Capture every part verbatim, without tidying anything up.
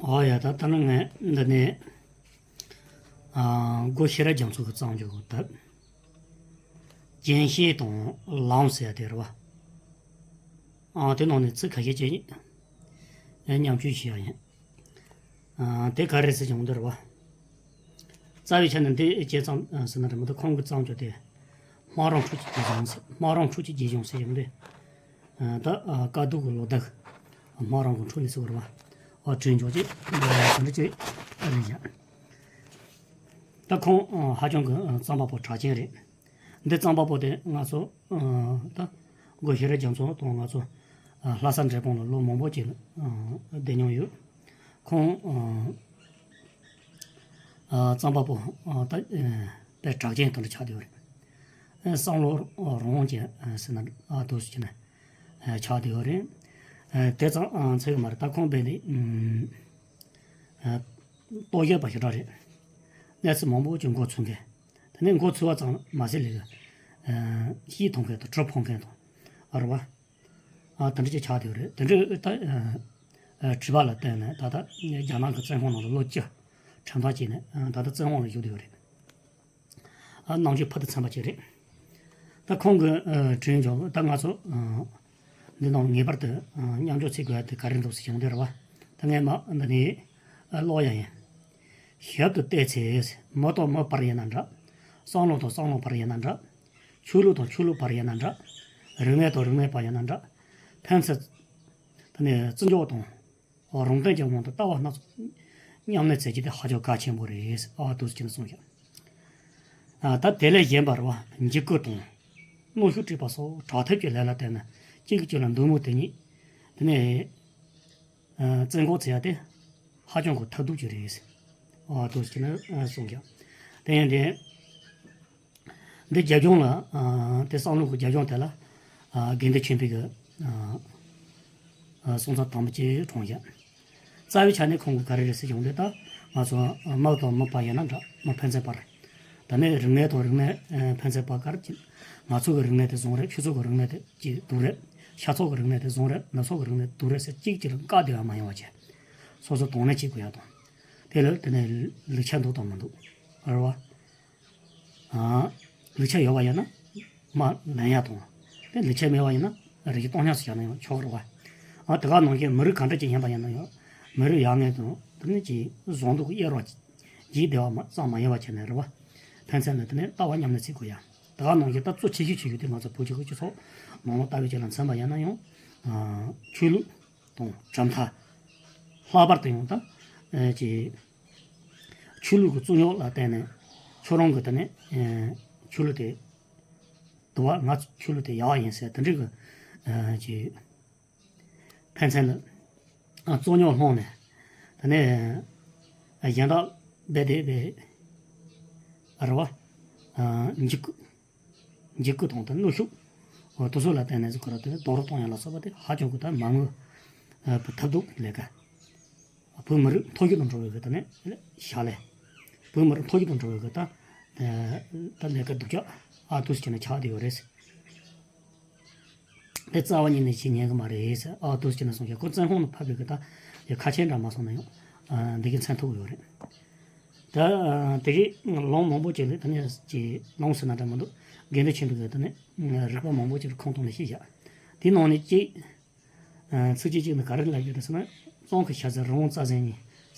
ཨོ་ཡ། ད་ད་ནི་ངས་འདི་ནས་ཨ་སྒོ་ཤེས་རབ་རྒྱ་མཚོ་གི་གཙང་ཆུ་གི་ད་རྒྱན་ཤེས་དང་ལམ་ཟེར་ཡ་དེ་རེད་བ། ཨ་དེ་ནང་ནས་ཚིག་ཁ་ཤས་ཅིག་མཉམ་སྤྱོད་བྱེད་ཡ་ཡིན། ཨ་དེ་ག་རེ་ཟེར་བྱུང་འདི་རེད་བ། རྩ་བའི་ཆ་ནས་འདི་བྱས་ཙང་ཟེར་ན་རེད་མ་གཏོགས། ཁོང་གི་གཙང་ཆུ་དེ་སྨག་རུམ་འཁྲུག་ཅིག་རྒྱས་བྱུང་ཟེར། སྨག་རུམ་འཁྲུག་ཅིག་རྒྱས་བྱུང་ཟེར་བྱུང་སྟེ། ད་དཀའ་སྡུག་གི་ལོ་ཟླ་གི་སྨག་རུམ་གི་འཁྲུག་ནས་ཟེར་བ་རེད་བ། ཨ་དྲན་ཆོག་ཅིག་དེ་འདྲ་ཅིག་རེད་བཞག། ད་ཁོང་ཧ་ཅང་གི་རྩོམ་པ་པོ་གྲགས་ཅན་རེད། འདི་རྩོམ་པ་པོ་དེ་ང་ཚོ་ད་སྒོ་ཤེས་རབ་རྒྱ་མཚོ་དང་ང་ཚོ་ལྷ་ས་འབྲས་སྤུངས་ལ་ལོ་མང་པོ་ཅིག་བསྡད་མྱོང་ཡོད། ཁོང་རྩོམ་པ་པོ་ད་དཔེ་གྲགས་ཅན་དེ་འདྲ་ཆགས་བསྡད་ཡོད་རེད། བསམ་བློ་རང་དབང་ཅན་ཟེར་ན་ཨ་འདུག་ཟེར་གྱི་ན་ཆགས་བསྡད་ཡོད་རེད། དེ་ཙམ་ཚད་ཀྱི་མ་རེད། ད་ཁོང་རྦད་དེ་ལྟོ་བཤད་པ་ཞེ་དྲག་རེད། གནས་ཚུལ་མང་པོ་ཅིག་མགོ་ཚོས་མཁན། དེ་ནས་མགོ་ཚོས་པ་ཙམ་མ་ཟད་ལས་ཀྱི་ཤིང་འཐུང་མཁན་དང་གྲུ་འཕུར་མཁན་དང་ཨ་རེད་བ། ཨ་དེ་འདྲ་ཅིག་ཆགས་བསྡད་ཡོད་རེད། དེ་འདྲའི་ད་ཨ་ཨ་བྲིས་པ་ལ་བརྟེན་ནས་ད་ལྟ་རྒྱ་ནག་གི་བཙོན་ཁང་ནང་ལ་ལོ་བཅུ་ཁྲིམས་ཐག་བཅད་ནས་ཨ་ད་ལྟ་བཙོན་དབང་ལ་བཞུགས་བསྡད་ཡོད་རེད། ཨ་རྣམ་དཔྱོད་ཕུལ་དུ་ཚང་བ་ཅིག་རེད། ད་ཁོང་གི་ཨ་དྲན་ཆོག་ད་ང་ཚོ་ཨ་འདི་ནང་ངེས་པར་དུ་ཨ་མཉམ་འཇོག་བྱེད་དགོས་ཡ་དེ་ག་རེ་འདུག་ཟེར་བྱུང་དེ་རེད་བ། ད་ངས་མ་འདི་ནས་ཨ་ཀློག་ཡ་ཡིན། ཞིབ་ཏུ་བལྟས་ཚེ། མི་དང་མི་བར་ཡིན་ན་འདྲ། བསམ་བློ་དང་བསམ་བློ་བར་ཡིན་ན་འདྲ། ཆོས་ལུགས་དང་ཆོས་ལུགས་བར་ཡིན་ན་འདྲ། རིག་གནས་དང་རིག་གནས་བར་ཡིན་ན་འདྲ། ཕན་ཚུན་དེ་ནས་བརྩི་འཇོག་དང་རང་སྟོན་གྱི་དབང་དུ་ལྟ་བ་སྣ་ཚོགས་མཉམ་གནས་བྱེད་རྒྱུ་དེ་ཧ་ཅང་གལ་ཆེན་པོ་རེད། ཨ་འདུག་ཟེར་གྱི་ན་གསུངས་ཤག། ཨ་ད་དེ་ལས་གཞན་པ་རེད་བ། འཇིགས་སྐུལ་དང་གནོན་ཤུགས་སྤྲད་པ་སོགས་དྲག་ཐབས་ཀྱི་ལས་ལ་བརྟེན་ནས་གཅིག་གིས་གཅིག་ལ་འདུན་མོས་དེ་ཉིད་དེ་ནས་ཨ་བཙན་འགོག་བྱེད་ཡ་དེ་ཧ་ཅང་གི་ཐབས་སྡུག་ཅིག་རེད། ཨ་འདུག་ཟེར་གྱི་ན་གསུངས་ཤག། དེ་ཡང་དེ། འདི་རྒྱབ་ལྗོངས་ལ། ཨ་དེ་བསམ་བློ་གི་རྒྱབ་ལྗོངས་དེ་ལ། ཨ་དགེ་འདུན་ཆོས་འཕེལ་གྱི་ཨ་ཨ་གསུང་རྩོམ་དང་པོ་གཅིག་བྲིས་ཤག། རྩ་བའི་ཆ་ནས་ཁོང་གིས་ག་རེ་རེད་ཟེར་བྱུང་དེ། ད་ང་ཚོ་མི་དང་མི་བར་ཡིན་ན་འདྲ། མི་ཕན་ཚུན་བར། ད་ནི་རིག་གནས་དང་རིག་གནས་ཨ་ཕན་ཚུན་བར་ག་རེ་ཅིག། ང་ཚོ་གི་རིག་གནས་དེ་བཟང་རེད། ཁྱོད་ཚོ་གི་རིག་གནས་དེ་ཅིག་སྡུག་རེད། ཤ་ཚ་གི་རིག་གནས་དེ་བཟང་རེད། ནུབ་ཕྱོགས་གི་རིག་གནས་སྡུག་རེད་ཟེར་གཅིག་གཅིག་ལ་བཀག་བསྡད་པ་མ་ཡིན་པ་བྱས། སོ་སོ་དང་ལེན་བྱེད་དགོས་ཡ་དང་། དེ་ལ་དེ་ནས་ལེགས་ཆ་འདུག་དང་མི་འདུག་རེད་བ། ཨ་ལེགས་ཆ་ཡོད་པ་ཡིན་ན་མར་ལེན་ཡ་དང་། དེ་ལེགས་ཆ་མེད་པ་ཡིན་ན་རེ་ཞིག་གཏོང་སྙོམས་སུ་བཞག་ན་ཡང་ཆོག་རེད་བ། ཨ་དེ་ག་ནང་བཞིན་མི་རིགས་ག་འདྲ་ཅིག་ཡིན་པ་ཡིན་ན་ཡང་མི་རིགས་ཡག་ངན་དང་དེ་ནི་ཅིག་བཟང་སྡུག་གི་དབྱེ་བ་འབྱེད་བདེ་བ་མ་ཙམ་མ་ཡིན་པ་བྱས་ནས་རེད་བ། ཕན་ཚུན་ལ་དེ་ནས་ལྟ་བ་མཉམ་གནས་བྱེད་དགོས་ཡ། དེ་ག་ནང་བཞིན་ད་གཙོ་ཆེ་ཤོས་ཆེ་ཤོས་དེ་ང་ཚོ་བོད་ཀྱི་སྤྱི་ཚོགས་ནང་ལོགས་ལྟ་བའི་ཆ་ལ་མཚོན་པ་ཡིན་ན་ཡང་ཆོས་ལུགས་དང་གྲུབ་མཐའ། ལྷག་པར་དུ་ཡང་ད་ཨ་ཅིག་ཆོས་ལུགས་ཀྱི་རྩོད་རྙོག་ལ་བརྟེན་ནས་ཁྱོད་རང་གི་དེ་ནས་ཨ་ཆོས་ལུགས་དེ་སྡུག་པ། ང་ཆོས་ལུགས་དེ་ཡག་པ་ཡིན་ཟེར་དེ་འདྲའི་གི་ཨ་ཅིག་ཕན་ཚུན་ལ་ཨ་རྩོད་རྙོག་སློང་ནས་དེ་ནས་ཨ་གཞན་དག་རྦད་དེ་རྦད་རེད་བ། ཨ་འཇིགས་སྐུལ། འཇིགས་སྐུལ་དང་དེ་གནོན་ཤུགས། འོ་དེ་ཚོ་ལ་བརྟེན་ནས་ཟེར་དགོས་རེད། དེ་རྡོག་རོལ་གཏོང་ཡ་ལ་སོགས་པ་དེ་ཧ་ཅང་གི་ད་མ་དངུལ་ཨ་ཐབས་སྡུག་ལས་ཀ། བོད་མི་རིགས་མཐོ་ཤོས་དུ་འགྲོ་བའི་གི་ད་ནི་བཞག་ལས། བོད་མི་རིགས་མཐོ་ཤོས་དུ་འགྲོ་བའི་གི་ད་ད་ལས་ཀ་སྡུག་ཅག་ཨ་འདུག་ཟེར་ནས་ཆགས་བསྡད་ཡོད་རེད། དེ་རྩ་བ་ཉིད་ནས་བྱེད་ཉན་གི་མ་རེད་ཟེར། ཨ་འདུག་ཟེར་ནས་གསུངས་ཀྱང་ཁོ་བཙོན་ཁང་ནས་ཕབ་པའི་གི་ད་ཡ་ཁ་ཆེ་འདྲ་མ་སོང་ན་ཡང་ཨ་འདི་གི་མཚན་ཐོགས་ཡོད་རེད། ད་ཨ་དེ་གི་ལུང་མང་པོ་ཅིག་ལ་ད་ནི་ཅིག་ལུང་ཟེར་ན་འདྲ་མི་འདུག། དགེ་འདུན་ཆོས་འཕེལ་གི་ད་ནི་རིགས་པ་མང་པོ་ཅིག་ཁུངས་གཏོང་ནས་བཤད་བཞག། དེའི་ནང་ནས་གཅིག། ཚིགས་བཅད་གཅིག་ནི་ག་རེ་ལབ་ཡོད་རེད་ཟེར་ན། ཙོང་ཁའི་ཤ་ཟ་རི་བོང་རྩྭ་ཟན་གཉིས།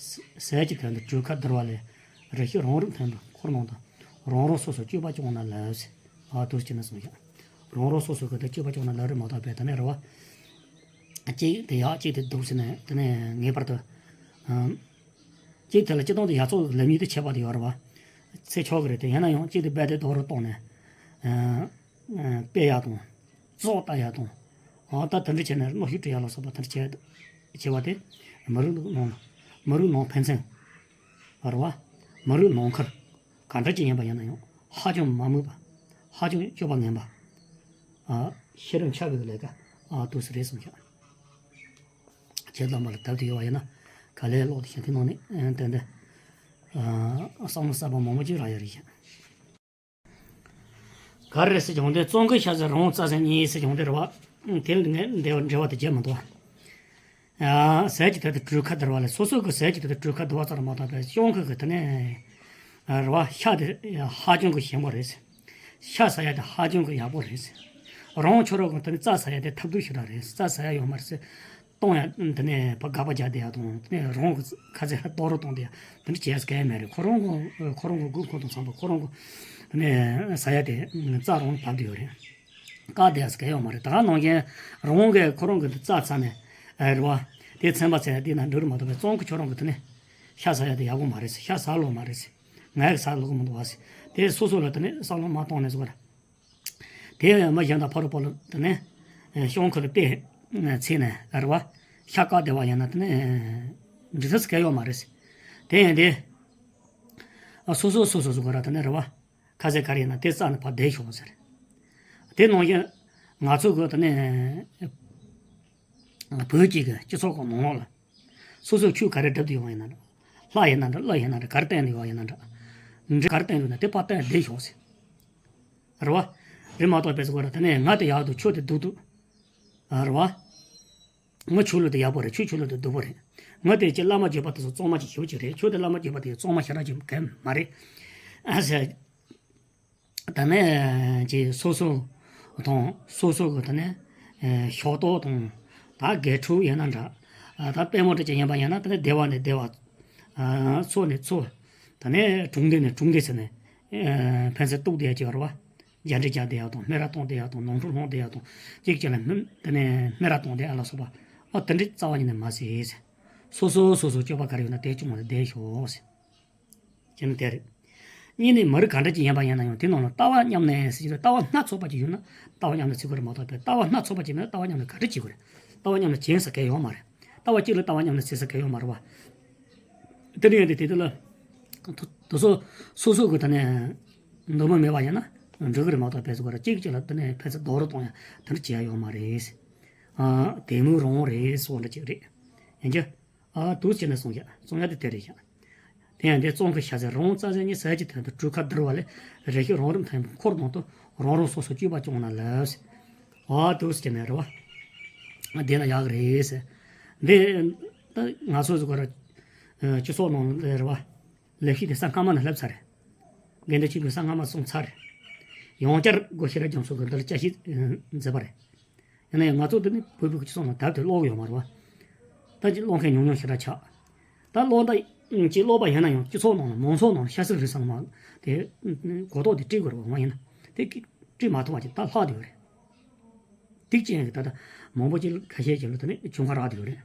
ཟས་ཀྱི་དོན་དུ་གྲོས་ཁ་བསྡུར་བ་ལས། རེ་ཞིག་རང་རིགས་མཐུན་པའི་འཁོར་ནང་དུ། རང་རང་སོ་སོར་སྤྱོད་པ་སྐྱོང་ན་ལེགས། ཨ་འདུག་ཟེར་ནས་གསུངས་ཤག། རང་རང་སོ་སོ་གི་ད་སྤྱོད་པ་སྐྱོང་ན་ལེགས་རེད་མ་གཏོགས་པས་ད་ནི་རེད་བ། གཅིག་དེ་ཡག་གཅིག་དེ་སྡུག་ཟེར་ནས་དེ་ནས་ངེས་པར་དུ། ཨམ། གཅིག་དེ་ལ་སྤྱིར་བཏང་དུ་ཡག་བཙོག་གི་ལབ་ནུས་དེ་ཁྱད་པར་དུ་ཡོད་རེད་བ། ཚེ་ཆོག་གི་རེད་དེ། ཡིན་ན་ཡང་གཅིག་དེ་རྦད་དེ་རྡོག་རོལ་གཏོང་ནས། ཨ། སྤེལ་ཡག་དང་། བཙོག་ལྟ་ཡག་དང་། ཨ་ད་དེ་འདྲ་བྱས་ནས་གནོན་ཤུགས་སྤྲད་ཡག་ལ་སོགས་པ་དེ་འདྲ་བྱས་བྱས་པ་དེ། མི་རིགས་ནང་མི་རིགས་ནང་ཕན་ཚུན་རེད་བ། མི་རིགས་ནང་ཁུལ་ག་འདྲ་ཅིག་ཡིན་པ་ཡིན་ན་ཡང་ཧ་ཅང་མ་མོས་པ། ཧ་ཅང་སྤྱོད་པ་ངན་པ། ཨ་ཤེས་རབ་འཆལ་བའི་ལས་ཀ་ཨ་འདུག་སེ་རེད་གསུངས་ཤག། ཁྱེད་རྣམ་པ་ལ་དེབ་དེ་ཡོད་པ་ཡིན་ན་ག་ལེར་ཀློག་དེ་ཤེས། དེ་ནང་ནས་ཨ་ཏན་ཏན་ཨ་བསམ་བློ་གསར་པ་མང་པོ་ཅིག་རག་ཡ་རེད་ཤག། ག་རེ་རེད་ཟེར་བྱུང་དེ། ཙོང་ཁའི་ཤ་ཟ་རི་བོང་རྩྭ་ཟན་གཉིས་ཟེར་བྱུང་དེ་རེད་བ། དེ་ལ་ངས་འབྲེལ་བ་འབྲེལ་བ་དེ་བརྗེད་མི་འདུག། ཟས་ཀྱི་དོན་དུ་གྲོས་ཁ་བསྡུར་བ་ལས། སོ་སོ་གི་ཟས་ཀྱི་དོན་དུ་གྲོས་ཁ་བསྡུར་བ་ཙམ་མ་གཏོགས་པའི་གཞུང་ཁ་གི་དེ་ནས་རེད་བ། ཤ་དེ་ཧ་ཅང་གི་ཞིམ་པོ་རེད། ཤ་ཟ་ཡ་དེ་ཧ་ཅང་གི་ཡག་པོ་རེད། རང་ཁྱོད་རང་གི་དེ་ནས་རྩྭ་ཟ་ཡ་དེ་ཐབས་སྡུག་ཞེ་དྲག་རེད། རྩྭ་ཟ་ཡ་ཡོད་མ་རེད། གཏོང་ཡ་དེ་ནས་ཕར་དགག་པ་རྒྱག་བསྡད་ཡ་དང་། དེ་ནས་རང་གི་ཁ་ཟས་ཧ་རྡོག་རོ་གཏོང་བསྡད་ཡ་དེ་འདྲ་བྱེད་ཡ་གང་ཡང་མེད་རེད། ཁོ་རང་གི་ཁོ་རང་གི་དགོས་མཁོ་དང་འཚམ་པ་ཁོ་རང་གི་དེ་ནས་ཟ་ཡ་དེ་རྩྭ་རང་བབས་བསྡད་ཡོད་རེད། བཀག་བསྡད་ཡ་གང་ཡང་ཡོད་མ་རེད། ད་ག་ནང་བཞིན་རང་གིས་ཁོ་རང་གི་རྩྭ་ཟ་ནས་རེད་བ། དེ་ཚན་པ་ཚན་དེ་ན་འགྲིག་རེད་མ་གཏོགས་པའི་རྩྭ་ཁོ་ཁྱོད་རང་གི་དེ་ནས་ཤ་ཟ་ཡ་དེ་ཡག་པོ་མ་རེད་ཟེར། ཤ་ཟ་ལོ་མ་རེད་ཟེར། ང་ཡག་ཟ་ལོ་གི་མི་འདུག་བ་ཟེར། དེ་སོ་སོ་ལ་དེ་ནས་བསམ་བློ་མ་གཏོང་ནས་ཟེར་བ་རེད། དེ་མི་གཞན་དང་ཕ་རུ་པོ་ལ་དེ་ནས་གཞུང་ཁ་ལ་བལྟས་ཚེ་ནས་རེད་བ། ཤ་བཀག་བསྡད་པ་ཡིན་ན་དེ་ནས་འགྲིག་ས་གང་ཡང་ཡོད་མ་རེད་ཟེར། དེ་ཡིན་དེ། སོ་སོ་སོ་སོ་སོ་ག་ར་དེ་ནས་རེད་བ། ཁ་ཟས་ག་རེ་ཡིན་ན་དེ་རྩ་ནས་ཕར་བསྡད་ཤོག་ཟེར། དེ་ནང་བཞིན་ང་ཚོ་གི་དེ་ནས་བོད་ཀྱི་གི་སྤྱི་ཚོགས་ཀྱི་ནང་ལོགས་ལ། སོ་སོ་ཆོས་ག་རེ་སྒྲུབ་བསྡད་ཡོད་པ་ཡིན་ན་འདྲ། ལྷ་ཡིན་ན་འདྲ། ཀླུ་ཡིན་ན་འདྲ། ག་རེ་བསྟན་བསྡད་ཡོད་པ་ཡིན་ན་འདྲ། འདྲེ་ག་རེ་བསྟན་འདུག་ན་དེ་ཕར་བསྟན་བསྡད་ཤོག་ཟེར། རེད་བ། རེད་མ་གཏོགས་པའི་ཟེར་བ་རེད། དེ་ནས་ང་དེ་ཡག་འདུག་ཁྱོད་དེ་སྡུག་འདུག་རེད་བ། ང་ཆོས་ལུགས་དེ་ཡག་པོ་རེད། ཁྱོད་ཆོས་ལུགས་དེ་སྡུག་པོ་རེད། ང་དེ་ཅིག་བླ་མ་བརྒྱུད་པ་དེ་ཚོ་གཙང་མ་ཅིག་ཞེ་པོ་ཅིག་རེད། ཁྱོད་དེ་བླ་མ་བརྒྱུད་པ་དེ་གཙང་མ་ཞེ་དྲག་ཅིག་གང་ཡང་མ་རེད། ཨ་ཟེར། ད་ནས་ཅིག་སོ་སོ་དང་སོ་སོ་གི་ད་ནས་ཨེ་ཕྱོགས་གཏོགས་དང་། ད་དགེ་ཕྲུག་ཡིན་ན་འདྲ། ཨ་ད་དཔལ་མོ་འདྲ་ཅིག་ཡིན་པ་ཡིན་ན་ད་ནས་སྡེ་བ་ནས་སྡེ་བ། ཨ་ཚོ་ནས་ཚོ། ད་ནས་གྲོང་སྡེ་ནས་གྲོང་སྡེ་ཟེར་ནས་ཨེ་ཕན་ཚུན་གཏུག་བསྡད་ཡ་ཅིག་ཡོད་རེད་བ། རྒྱ་འདྲེ་རྒྱག་བསྡད་ཡ་དང་། སྨད་ར་གཏོང་བསྡད་ཡ་དང་། ནོར་འཁྲུལ་སློང་བསྡད་ཡ་དང་། གཅིག་གཅིག་ལ་སྨད་དེ་ནས་སྨད་ར་གཏོང་བསྡད་ཡ་ལ་སོགས་པ། ཨ་དེ་འདྲའི་རྩ་བ་ཉིད་ནས་མ་བྱེད་ཟེར། སོ་སོ་སོ་སོ་སྤྱོད་པ་ག་རེ་ཡོད་ན་དེ་སྐྱོང་བ་ལ་བསྡད་ཤོག་ཟེར། ཅེས་ནི་དེ་རེད། གཉིས་ནི་མི་རིགས་ག་འདྲ་ཅིག་ཡིན་པ་ཡིན་ན་ཡང་དེ་ནང་ལ་ལྟ་བ་མཉམ་གནས་ཟེར་གྱི་རེད། ལྟ་བ་སྣ་ཚོགས་པ་ཅིག་ཡོད་ན་ལྟ་བ་མཉམ་གནས་བྱེད་དགོས་རེད་མ་གཏོགས་པའི། ལྟ་བ་སྣ་ཚོགས་པ་ཅིག་མེད་ན་ལྟ་བ་མཉམ་གནས་ག་འདྲ་བྱེད་དགོས་རེད། ལྟ་བ་མཉམ་གནས་བྱེད་ས་གང་ཡང་ཡོད་མ་རེད། ལྟ་བ་གཅིག་ལ་ལྟ་བ་མཉམ་གནས་བྱེད་ས་གང་ཡང་ཡོད་མ་རེད་བ། དེ་འདྲ་ཡིན་དུས་དེ་དུས་ལ། དེ་ཚོ་སོ་སོ་གི་ད་ནས་འདོད་མོས་མེད་པ་ཡིན་ན་འགྲིག་གི་རེད་མ་གཏོགས་པའི་ཟེར་གྱི་རེད། གཅིག་གཅིག་ལ་ད་ནས་ཕན་ཚུན་རྡོག་རོལ་གཏོང་ཡ་དེ་འདྲ་བྱེད་ཡ་ཡོད་མ་རེད། ཨ་དེ་མོ་རང་རེད་ཟེར་བ་འདྲ་ཅིག་རེད། ཡིན་གྱི། ཨ་འདུག་བྱས་ནས་གསུང་ཡ་གསུང་ཡ་དེ་དེ་རེད་ཤག་དེ་ཡང་དེ་གཙང་ཁུལ་ཤ་ཟས་རང་རྩ་ཟས་གཉིས་ཟས་ཀྱི་དོན་དུ་གྲོས་ཁ་བསྡུར་བ་ལས། རེ་ཞིག་རང་རིགས་མཐུན་པའི་འཁོར་ནང་དུ་རང་རང་སོ་སོ་སྤྱོད་པ་སྐྱོང་ན་ལེགས། ཨ་འདུག་བྱས་ནས་རེད་བ། དེ་ན་ཡག་རེད་ཟེར། འདི་ད་ང་ཚོ་ཟེར་གྱི་རེད། སྤྱི་ཚོགས་ནང་ལ་རེད་བ། ལས་གཞི་དེ་ས་སྔ་མ་ནས་བསླབས་ཚར་རེད། འགན་འདྲ་གཅིག་པུས་ས་སྔ་མ་གསུངས་ཚར་རེད། ཡང་བསྐྱར་སྒོ་ཤེས་རབ་རྒྱ་མཚོ་གིས་འདི་ལ་དཔྱད་ཞིབ་མཛད་པ་རེད། ཡིན་ན་ཡང་ང་ཚོ་འདི་ནི་བོད་ཕྲུག་གི་སྤྱི་ཚོགས་ནང་ད་དུང་ཀློག་གི་ཡོད་མ་རེད་བ། ད་ཅིག་ཀློག་མཁན་ཉུང་ཉུང་ཞེ་དྲག་ཆགས། ད་ཀློག་ད་ཅིག་ཀློག་པ་ཡིན་ན་ཡང་སྤྱི་ཚོགས་ནང་ལ་མང་ཚོགས་ནང་ལ་ཤ་ཚིག་རིགས་ཚང་མ་དེ་གོ་རྟོགས་དེ་སྤྲད་དགོས་རེད་བ། ང་ཡིན་ན་དེ་སྤྲད་མ་ཐུབ་པ་ཅིག་ད་ལྷག་བསྡད་ཡོད་རེད། དེ་ཅན་གྱི་ད་ལྟ་མང་པོ་ཅིག་ཁ་ཤས་ཀྱི་ལོ་དེ་ནས་གྱོང་ཁ་རག་བསྡད་ཡོད་རེད།